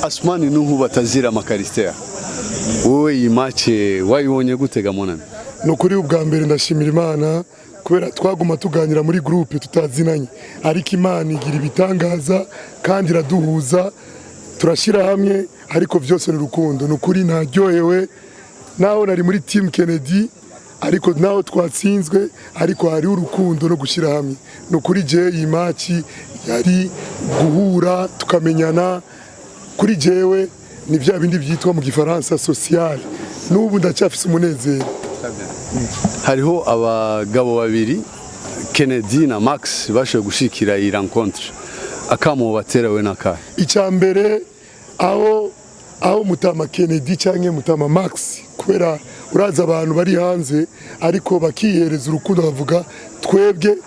Asmani Nuhu batazira Makaristea, wowe iyi match wayibonye gute, mon ami? Ni ukuri, ubwa mbere ndashimira Imana kubera twaguma tuganira muri groupe tutazinanye, ariko Imana igira ibitangaza kandi iraduhuza, turashyira hamwe, ariko byose ni urukundo. Ni ukuri naryohewe naho nari muri team Kennedy, ariko naho twatsinzwe, ariko hariho urukundo no gushyira hamwe. Ni ukuri je iyi match yari guhura tukamenyana. Kuri jewe ni bya bindi byitwa mu Gifaransa social. N'ubu ndacyafise umunezero. Hariho abagabo babiri, Kennedy na Max, bashoboye gushikira iyi rencontre. Akamo baterawe n'akahe? Icya mbere, aho mutama Kennedy cyangwa mutama Max, kubera uraza abantu bari hanze ariko bakihereza urukundo, bavuga twebwe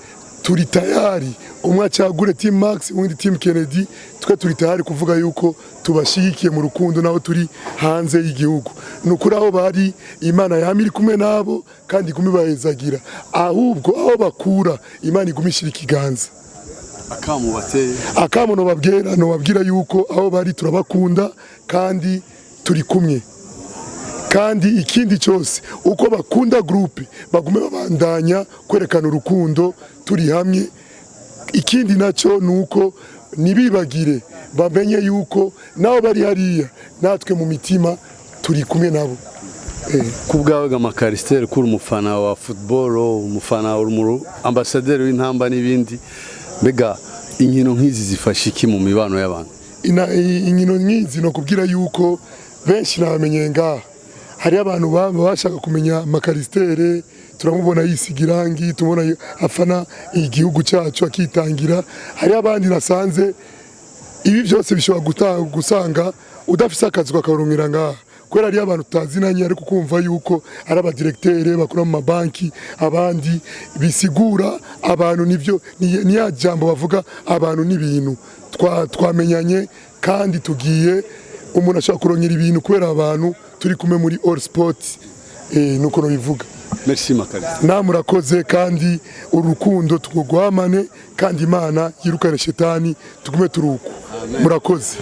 turi tayari, umwe acagure team Max, uwundi team Kennedy, twe turi tayari kuvuga yuko tubashigikiye mu rukundo naho turi hanze y'igihugu. Ni ukuri aho bari, Imana yama iri kumwe nabo kandi igume ibahezagira, ahubwo aho bakura Imana igume ishyira ikiganza. Akamo bateye? Akamo nobabwira yuko aho bari turabakunda kandi turi kumwe, kandi ikindi cyose, uko bakunda groupe bagume babandanya kwerekana urukundo, turi hamwe. Ikindi nacyo ni uko ntibibagire, bamenye yuko nabo bari hariya, natwe mu mitima turi kumwe nabo. Ku bwawe ga Makarisiteri, kuri umufana wa football, umufana, ambasaderi w'Intamba n'ibindi, mbega inkino nk'izi zifasha iki mu mibano y'abantu? Inkino nk'izi, no kubwira yuko benshi nabamenye ngaha. Hariyo abantu baba bashaka kumenya Makaristere, turamubona yisiga irangi, tumubona afana igihugu cyacu akitangira. Hariyo abandi nasanze ibi byose bishobora gusanga udafise akazi ukakaronkera ngaha, kubera hariyo abantu tutazinanye, ariko kumva yuko ari abadirecteur bakora mu mabanki, abandi bisigura abantu nivyo ni ya jambo bavuga abantu n'ibintu. Twamenyanye kandi tugiye, umuntu ashobora kurongera ibintu kubera abantu turi kumwe muri all sport, nuko nobivuga. Merci, Makarisiteri. Namurakoze, kandi urukundo tugwamane, kandi Imana yirukane shetani, tugume turuko. Murakoze.